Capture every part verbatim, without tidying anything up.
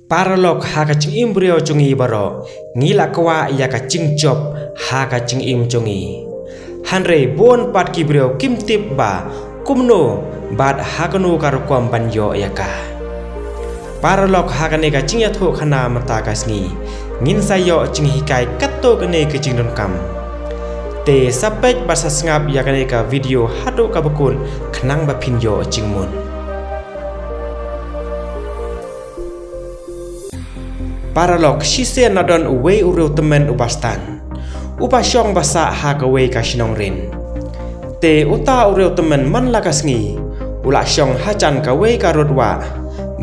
Paralok, ha ka jingim briew jong ngi baroh, ngi la kwah ïa ka jingjop ha ka jingim jong ngi. Hynrei bun pat ki briew kim tip ba kumno bad ha kano ka rukom ban ïoh ïa ka. Paralok, ha kane ka jingïathuhkhana mynta ka sngi, ngin sa ïoh jinghikai katto katne ka jingdonkam. Te sa peit bad sa sngap ïa kane ka video haduh kaba kut khnang ba phin ïoh jingmut. Paralok, shisien la don uwei u riewtymmen uba stad, uba shong ba sah ha kawei ka shnong rit. Te uta u riewtymmen man la ka sngi u la shong hajan kawei ka rud wah,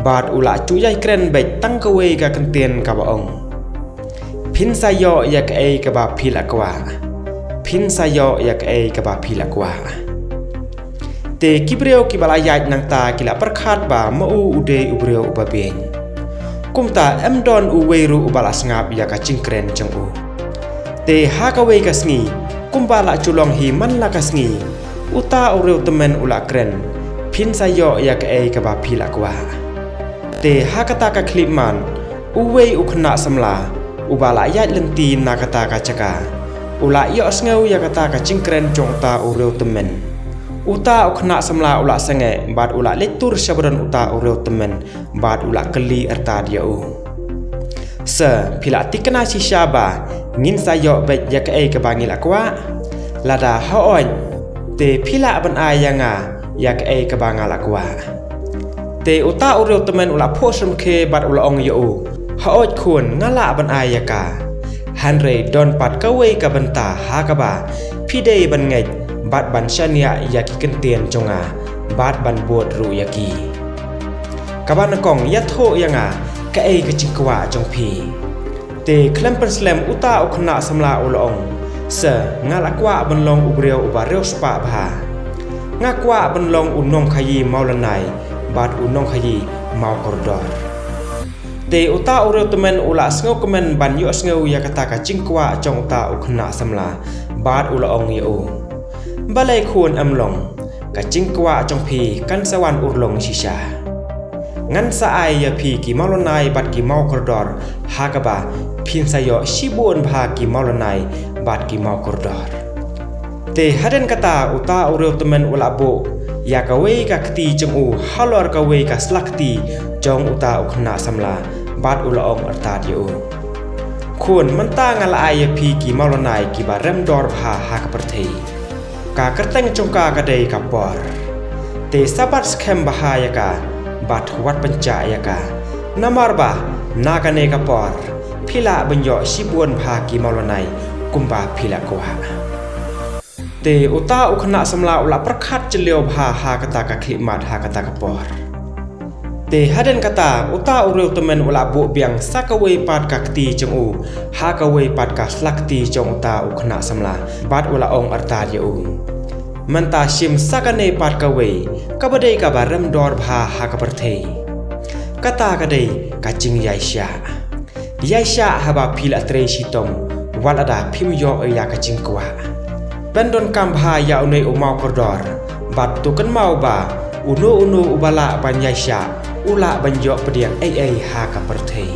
bad u la ju ïai kren beit tang kawei ka kyntien kaba ong: Phin sa ïoh ïa kaei kaba phi la kwah. Phin sa ïoh ïa kaei kaba phi la kwah. Te ki briew kiba la ïaid nangta ki la pyrkhat ba ma u u dei u briew uba bieit. Kumta ym don uwei ruh uba la sngap ïa ka jingkren jong u. Te ha kawei ka sngi, kumba la ju long hi man la ka sngi, uta u riewtymmen u la kren: Phin sa ïoh ïa kaei kaba phi la kwah. Te ha kata ka khyllipmat, uwei u khynnah samla uba la ïaid lynti na kata ka jaka u la ïohsngew ïa kata ka jingkren jong uta u riewtymmen. Uta u khynnah samla u la sangeh bad u la leit tur sha ba don uta u riewtymmen bad u la kylli artat ïa u: Sir, phi la thikna shisha ba ngin sa ïoh beit ïa kaei kaba ngi la kwah? Lada hooid, te phi lah ban ai ïa nga ïa kaei kaba nga la kwah. Te uta u riewtymmen u la phuh sngewkhia bad u la ong ïa u: Hooid khun, nga lah ban ai ïa ka. Hynrei don pat kawei ka bynta ha kaba phi dei ban ngeit bad ban shaniah ïa ki kyntien jong nga bad ban bud ruh ïa ki. Kaba nyngkong, ïathuh ïa nga kaei ka jingkwah jong phi. Te khlem pynslem uta u khynnah samla u la ong: Sir, nga la kwah ban long u briew uba riewspah bha. Nga kwah ban long u nongkhaïi mawlynnai bad u nongkhaïi mawkordor. Te uta u riewtymmen u la sngewkmen ban ïohsngew ïa kata ka jingkwah jong uta u khynnah samla bad u la ong ïa u: Balei khun, ym long, ka jingkwah jong phi kan sa wan urlong shisha. Ngan sa ai ïa phi ki mawlynnai bad ki mawkordor ha kaba phin sa ïoh shibun bha ki mawlynnai bad ki mawkordor. Te hadien kata uta u riewtymmen u la buh ïa kawei ka kti jong u halor kawei ka sla kti jong uta u khynnah samla bad u la ong artat ïa u: Khun, mynta nga la ai ïa phi ki mawlynnai kiba rem dor bha ha ka pyrthei. Ka kyrteng jong ka ka dei ka por. Te sa bat skhem bha ïa ka bad wat pynjah ïa ka. Namar ba na kane ka por phi lah ban ïoh shibun bha ki mawlynnai kumba phi la kwah. Te uta u khynnah samla u la pyrkhat jylliew bha ha kata ka khyllipmat, ha kata ka por. Te hadien kata uta u riewtymmen u la buh biang sa kawei pat ka kti jong u ha kawei pat ka sla kti jong uta u khynnah samla bad u la ong artat ïa u: Mynta shim sa kane pat kawei kaba dei kaba rem dor bha ha ka pyrthei. Kata ka dei ka jingïaishah. Ïaishah haba phi la trei shitom wat lada phim ïoh ïa ka jingkwah. Pyndonkam bha ïa une u mawkordor bad to kynmaw ba uno uno uba lah ban ïaishah u lah ban ïoh pdiang ei ei ha ka pyrthei.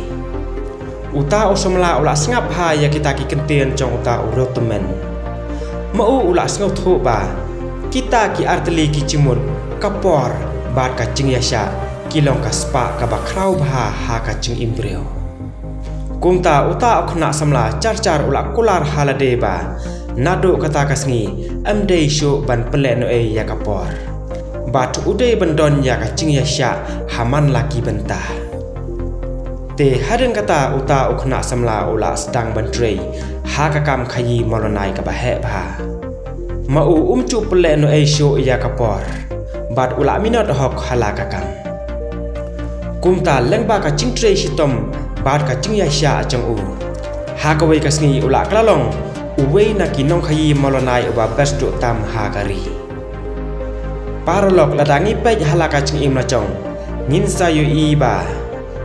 Uta u samla u la sngap bha ïa kita ki kyntien jong uta u riewtymmen. Ma u u la sngewthuh ba kita ki artylli ki jingmut, ka por bad ka jingïaishah, ki long ka spah kaba khraw bha ha ka jingim briew. Kumta uta u khynnah samla jar jar u la kular ha lade ba naduh kata ka sngi ym dei shuh ban pynlehnohei ïa ka por. Bad u dei ban don ïa ka jingïaishah ha man la ki bynta. Te hadien kata uta u khynnah samla u la sdang ban trei ha ka kam khaïi mawlynnai kaba heh bha. Ma u um ju pynlehnohei shuh ïa ka por bad u la minot hok ha la ka kam. Kumta lyngba ka jingtrei shitom bad ka jingïaishah jong u, ha kawei ka sngi u la kylla long uwei na ki nongkhaïi mawlynnai uba best duh tam ha ka ri. Paralok, lada ngi peit ha la ka jingim la jong, ngin sa ïohi ba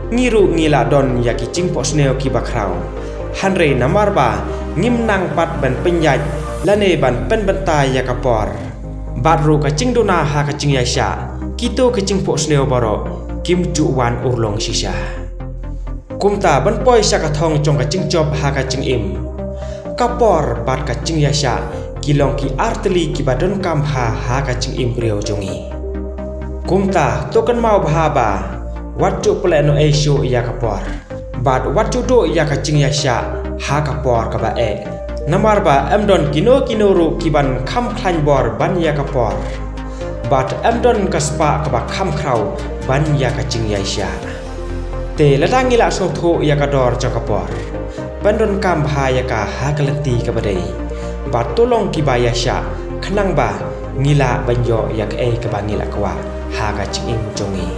ngi ruh ngi la don ïa ki jingphohsniew kiba khraw. Hynrei namar ba ngim nang pat ban pynïaid lane ban pynbynta ïa ka por bad ruh ka jingduna ha ka jingïaishah, kito ki jingphohsniew baroh kim ju wan urlong shisha. Kumta ban poi sha ka thong jong ka jingjop ha ka jingim, ka por bad ka jingïaishah ki long ki artylli kiba donkam bha ha ka jingim briew jong ngi. Kumta to kynmaw bha ba wat ju pynlehnohei shuh ïa ka por, bad wat ju duh ïa ka jingïaishah ha ka por kaba eh. Namar ba ym don kino kino ruh kiban kham khlaiñ bor ban ïa ka por, bad ym don ka spah kaba kham khraw ban ïa ka jingïaishah. Te lada ngi la sngewthuh ïa ka dor jong ka por, pyndonkam bha ïa ka ha ka lynti kaba dei, bad to long kiba ïaishah, khnang ba ngi lah ban ïoh ïa kaei kaba ngi la kwah ha ka jingim jong ngi.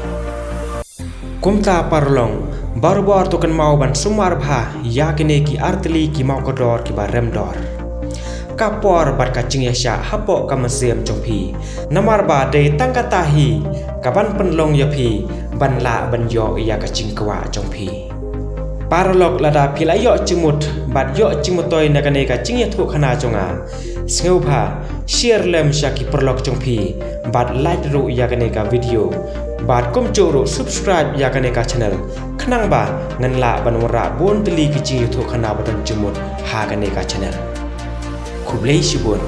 Kumta paralok, barabor to kynmaw ban sumar bha ïa kine ki artylli ki mawkdor kiba rem dor. Ka por bad ka jingïaishah hapoh ka mynsiem jong phi. Namar ba dei tang kata hi kaban pynlong ïa phi ban lah ban ïoh ïa ka jingkwah jong phi. Paralok, lada phi la ïoh jingmut bad ïoh jingmyntoi na kane ka jingïathuhkhana jong nga, sngewbha share lem sha ki paralok jong phi, bad like ruh ïa kane ka video, bad kumjuh ruh subscribe ïa kane ka channel, khnang ba ngan lah ban wanrah bun tylli ki jingïathuhkhana ba don jingmut ha kane ka channel. Khublei shibun.